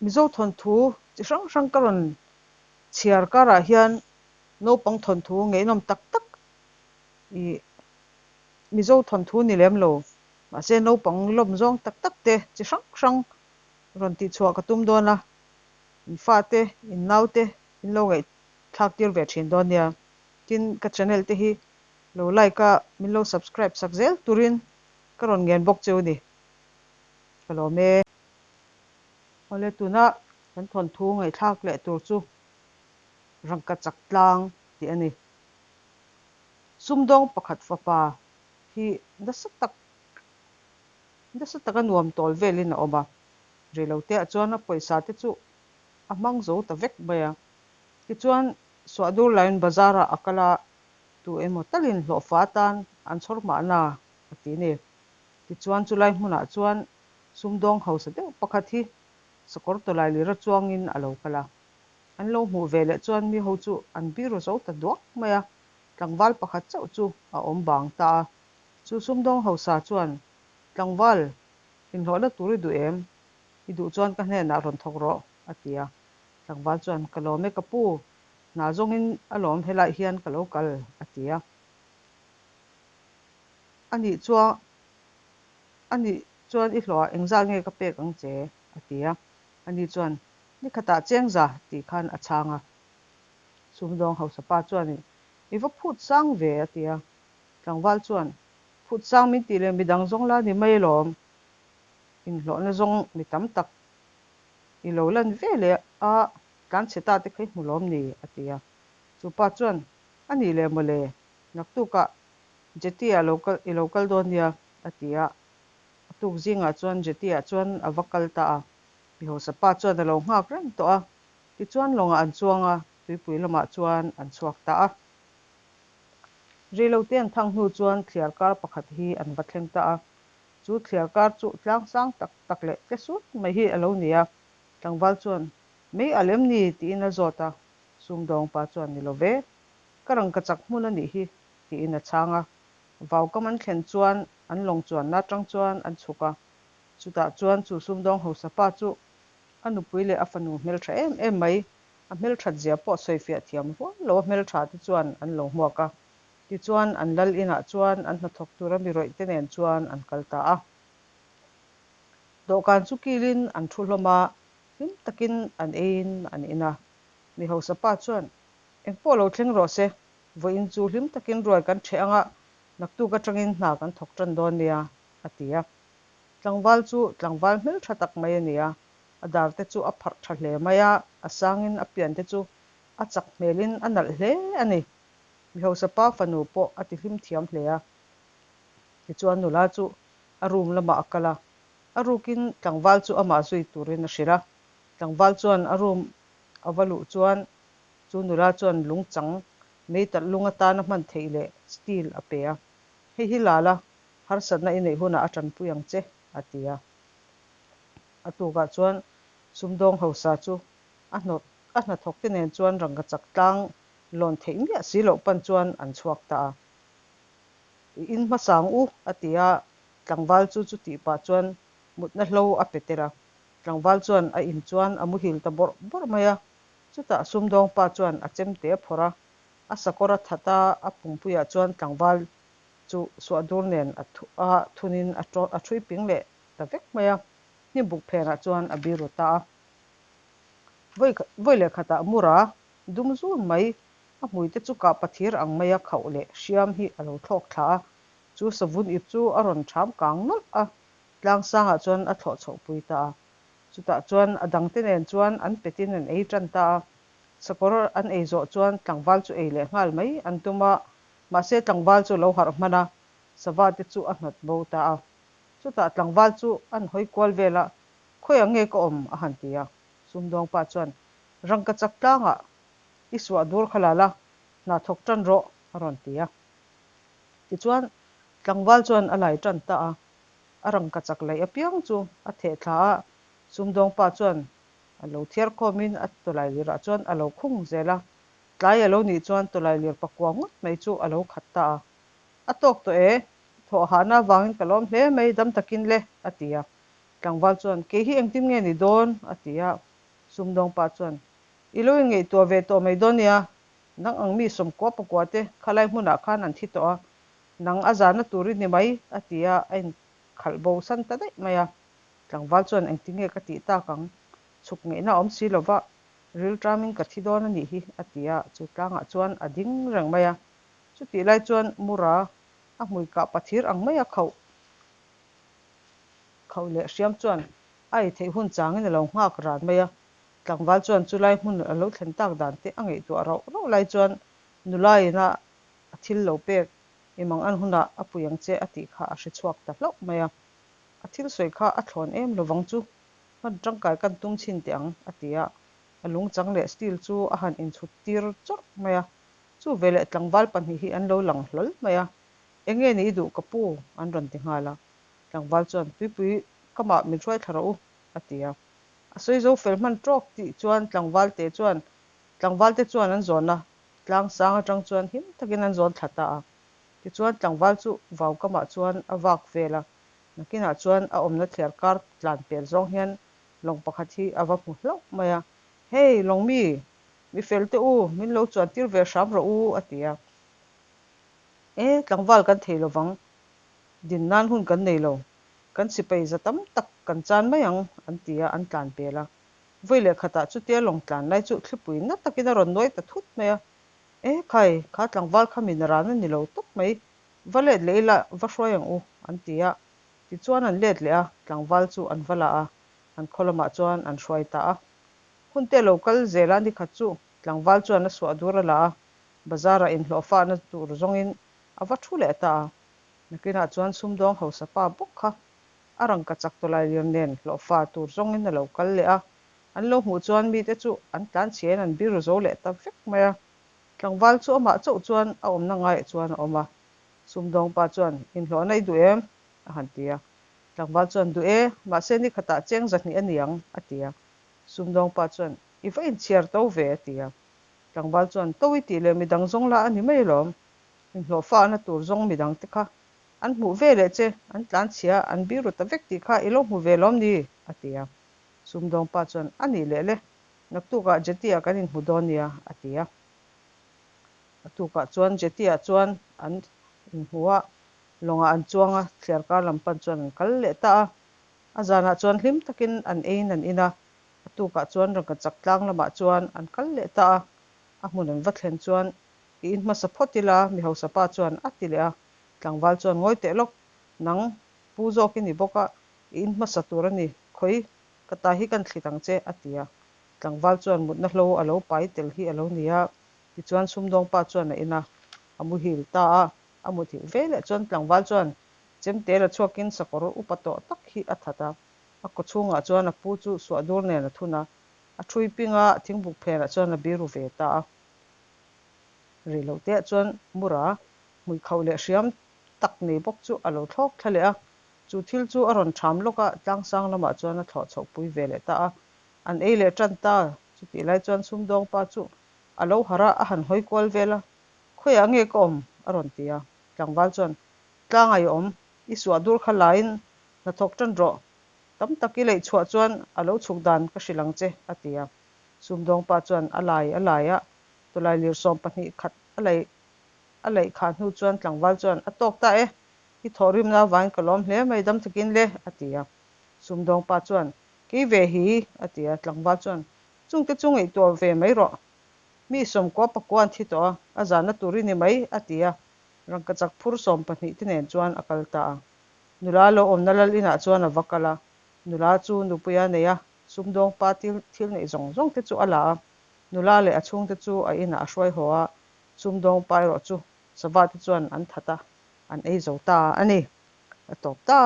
Mizo thawnthu chi hrang hrang ka rawn chhiar karah hian naupang thawnthu ngeihnawm tak tak ih Mizo thawnthu ni lem lo mahse naupang lawm zawng tak tak te chi hrang hrang rawn tihchhuah ka tum dawn a, in fate in naute in lo ngaihthlak tir ve thin dawn nia. Tin, ka channel te hi lo like a min lo subscribe sak zel turin ka rawn ngen bawk cheu ni. Ka lawm e. Awle tuna kan thawnthu ngaihthlak leh tur chu rangka chak tlang tih a ni. Sumdawng pakhat fapa hi nasa tak nasa taka nuam tawl velin a awm a, reiloteah chuan a pawisa te chu a hmang zo ta vek mai a. Tichuan Suahdur line bazar ah a kal a, tu emaw talin hlawhfa atan an chhawr mahna a ti a ni. Tichuan chulai hmunah chuan sumdawng hausa deuh pakhat hi sakawr tawlai lira chuangin a lo kal a. An lo hmuh ve leh chuan mi ho chu an biru zo ta duak mai a, tlangval pakhat chauh chu a awm bang ta a. Chu sumdawng hausa chuan, Tlangval, inhlawhna tur i duh em? I duh chuan ka hnenah rawn thawk rawh, a ti a. Tlangval chuan, Ka lawm e ka pu, hna zawngin a lawm helaiah hian ka lo kal, a ti a. A nih chuan a nih chuan i hlawhah engzat nge ka pek ang che? a ti a. Ani chuan, Ni khatah cheng za tih khan a chhang a. Sumdawng hausa pa chuanin, I va phut sang ve, a ti a. Tlangval chuan, Phut sang min tih leh midang zawng la ni mai alawm. Inhlawhna zawng mi tam tak i lo lan ve leh a, tlanchhe ta te kha i hmu lawm ni? a ti a. Chu pa chuan, A nih leh mawle, naktukah Jetty-ah lo kal i lo kal dawn nia, a ti a. A tuk zingah chuan Jetty-ah chuan a va kal ta a. Mi hausa pa chuan a lo nghak reng tawh a. Tichuan lawngah an chuang a, tuipui lamah chuan an chhuak ta a. Reilote an thang hnu chuan thliar kar pakhat hi an va thleng ta a. Chu thliar kar chu tlang sang tak tak leh tle sut mai hi a lo ni a. Tlangval chuan, Mei a lem ni? tiin a zawt a. Sumdawng pa chuan, Ni lo ve. Ka rangkachak hmun a nih hi, tiin a chhang a. Vaukam an thlen chuan an lawng chuanna atang chuan an chhuk a. Chutah chuan chu sumdawng hausa pa chu a nupui leh a fanu hmeltha em em mai, a hmelthat zia pawh sawifiah thiam rual lo a hmeltha te chuan an lo hmuak a. Tichuan an lal inah chuan an hnathawk tura mi rawih te nen chuan an kal ta a. Dawhkan chu kilin an thu hlawm a, hlim takin an eiin an in a. Mi hausa pa chuan, Engpawh lo thleng rawh se, Vawiin chu hlim takin ruai kan ṭheh anga naktuk aṭangin hna kan thawk ṭan dawn nia, a ti a. Tlangval chu tlangval hmelṭha tak mai a ni a, a dar te chu a pharh ṭha hle mai a, a sangin a pian te chu a chak hmelin a nalh hle a ni. Mi hausa pa fanu pawh a tihlim thiam hle a. Tichuan nula chu a room lamah a kal a, a rukin tlangval chu amah zui turin a hrilh a. Tlangval chuan a room a va luh chuan Chu nula chuan lungchang meitalh lung atana hman theih leh steel a pe a. Hei hi la la, harsatna i neih hunah a tanpui ang che, a ti a. A tukah chuan sumdawng hausa chu a hnawt a hnathawkte nen chuan rangkachak tlang lawn theih miah si loh pan chuan an chhuak ta a. I in hmasa ang u, a ti a, tlangval chu chutih pah chuan mutna hlo a pe tel a. Tlangval chuan a in chuan a muhil ta bawrh bawrh mai a. Chutah sumdawng pa chuan a chemte a phawrh a, a sakawr a that a, a pumpuiah chuan tlangval chu suahdur nen a a thunin a a ṭhui ping leh ta vek mai a, hnimbuk phenah chuan a biru ta a. Vawi vawi leh khatah mura dum zun mai, a hmuite chu kah pathir ang maia khauh leh hriam hi a lo thlawk thla a, chu savun ip chu a rawn ṭham kang nawlh a, tlangsangah chuan a thlawh chhohpui ta a. Chutah chuan a dangte nen chuan an petin an ei tan ta a, sakawr an ei zawh chuan tlangval chu ei leh nghal mai an tum a, mahse tlangval chu lo harh hman a, sava te chu a hnawt bo ta a. Chutah tlangval chu an hawi kual vel a, Khawiah nge ka awm? a han ti a. Sumdawng pa chuan, Rangka chak tlangah i suah dur kha la la, hna thawk tan rawh, a rawn ti a. Tichuan tlangval chuan a lai tan ta a, A rangka chak laih apiang chu a theh thla a, sumdawng pa chuan a lo thiar khawmin a tawlailirah chuan a lo khung zel a. Tlai a lo nih chuan tawlailir pakua ngawt mai chu a lo khat ta a. A tawk tawh e, thawh hahna avangin ka lawm hle mai, dam takin le, a ti a. Tlangval chuan, Kei hi engtin nge ni dawn? a ti a. Sumdawng pa chuan, I lo inngaihtuah ve tawh mai dawn nia, nang ang mi 90 pakua te khalai hmunah khan an thi tawh a, nang a zahna tur i ni mai, a ti a, a inkhalh bo san ta daih mai a. Tlangval chuan, Engtin nge ka tih tak ang? Chhuk ngaihna a awm si lo va, rilṭamin ka thi dawn a nih hi, a ti a, chu tlangah chuan a ding reng mai a. Chutih lai chuan Mura a hmui kah pathir ang maia khauh khauh leh hriam chuan a ei theih hun changin a lo nghak ran mai a. Tlangval chuan chulai hmun a lo thlen tak dan te a ngaihtuah rauh rauh lai chuan nula ina a thil lo pek i mang an hunah a pui ang che a tih kha a hre chhuak ta hlauh mai a. A thil sawi kha a thlawn em lovang chu hman tangkai kan tum chhin teh ang a ti a. A lungchang leh steel chu a han inchhut tir chawrh mai a. Chu veleh tlangval pahnih hi an lo lang hlawl mai a, Enge ni i duh ka pu? an rawn ti nghal a. Tlangval chuan, Tuipui kamah min hruai thla rawh u, a ti a. A sawi zo fel hman tawk tih chuan tlangvalte chuan tlangvalte chuan an zawn a, tlang sang atang chuan him takin an zawn thla ta a. Tichuan tlangval chu vau kamah chuan a vak vel a, nakinah chuan a awmna thliar kar tlan pel zawng hian lawng pakhat hi a va hmu hlauh mai a, Hei, lawng mi! Mi fel te u, min lo chuan tir ve hram rawh u, a ti a. E, tlangval kan thei lovang, din nan hun kan nei lo, kan sipai za tam tak kan chan mai ang, an ti a, an tlan pel a. Vawi leh khatah chutia lawng tlan lai chu thlipui na takin a rawn nuai ta thut mai a. E, khai, kha tlangval kha min ran a ni lo tawp mai, va let leh ila, va hruai ang u, an ti a. Tichuan an let leh a, tlangval chu an va la a, an khaw lamah chuan an hruai ta a. Hun te lo kal zel a, nikhat chu tlangval chuan a suah dur a la a, bazar-ah inhlawhfahna tur zawngin a va thu leh ta a. Nakinah chuan sumdawng hausa pa bawk kha a rangka chak tawlai lir nen hlawhfa tur zawngin a lo kal leh a, an lo hmuh chuan mite chu an tlanchhiain an biru zo leh ta vek mai a. Tlangval chu amah chauh chuan a awmna ngaiah chuan a awm a, sumdawng pa chuan, Inhlawhna i duh em? a han ti a. Tlangval chuan, Duh e, mahse nikhatah cheng zahnih a ni ang, a ti a. Sumdawng pa chuan, I va inchhiar to ve, a ti a. Tlangval chuan, To i tih leh midang zawng la a ni mai alawm. Inhlawhfahna tur zawng midang te kha an hmuh ve leh che, an tlanchhia, an biru ta vek tih kha i lo hmu ve lawm ni? a ti a. Sumdawng pa chuan, A nih leh le, naktukah jetty-ah kan inhmu dawn nia, a ti a. A tukah chuan jetty-ah chuan an inhmu a, lawngah an chuang a, thliarkar lam pan chuan an kal leh ta a. A zanah chuan hlim takin an eiin an in a, a tukah chuan rangka chak tlang lamah chuan an kal leh ta a. A hmun an va thlen chuan i in hmasa phawt ila mi hausa pa chuan a ti leh a. Tlangval chuan ngawi teh lawk, nang pu zawk i ni bawk a, i in hmasa tur a ni, khawi ka ta hi kan thlit ang che a ti a. Tlangval chuan mutna hlo a lo pai tel hi a lo ni a, tichuan sumdawng pa chuan a in a, a muhil ta a. A muthilh ve leh chuan tlangval chuan Chemte la chhuakin sakawr upa tawh tak hi a that a, a kaw chhungah chuan a pu chu suah dur nen a thun a, a ṭhui ping a, thingbuk phenah chuan a biru ve ta a. Rih loh teah chuan Mura hmui khauh leh hriam tak nei bawk chu a lo thlawk thla leh a, chu thil chu a rawn ṭham lawk a, tlangsang lamah chuan a thlawh chhoh pui ve leh ta a. An ei leh ṭan ta, chutih lai chuan sumdawng pa chu a lo harh a, a han hawi kual vel a, Khawiah nge ka awm? a rawn ti a, tlangval chuan Tlanga i awm, i suah dur kha laiin hnathawk tan rawh. Tam tak i leih chhuah chuan a lo chhuk dan ka hrilh ang che, a ti a. Sumdawng pa chuan a lai a lai a, tawlai lir 12 khat a laih a laih khah hnu chuan tlangval chuan a tawk ta e, i thawhrimna avangin ka lawm hle mai dam takin le, a ti a. Sumdawng pa chuan, Kei ve hi, a ti a. Tlangval chuan, Chungte chu ngaihtuah ve mai rawh. Mi 99 an thi tawh a, a zahna tur i ni mai, a ti a. Rangkachak phur 12 te nen chuan a kal ta a. Nula lo awmna lal inah chuan a va kal a, nula chu nupui a nei a, sumdawng pa til thil neih zawng zawng te chu a la a, nula leh a chhungte chu a inah a hruai haw a, sumdawng pa erawh chu sava te chuan an that a, an ei zo ta a ni. A tawp ta.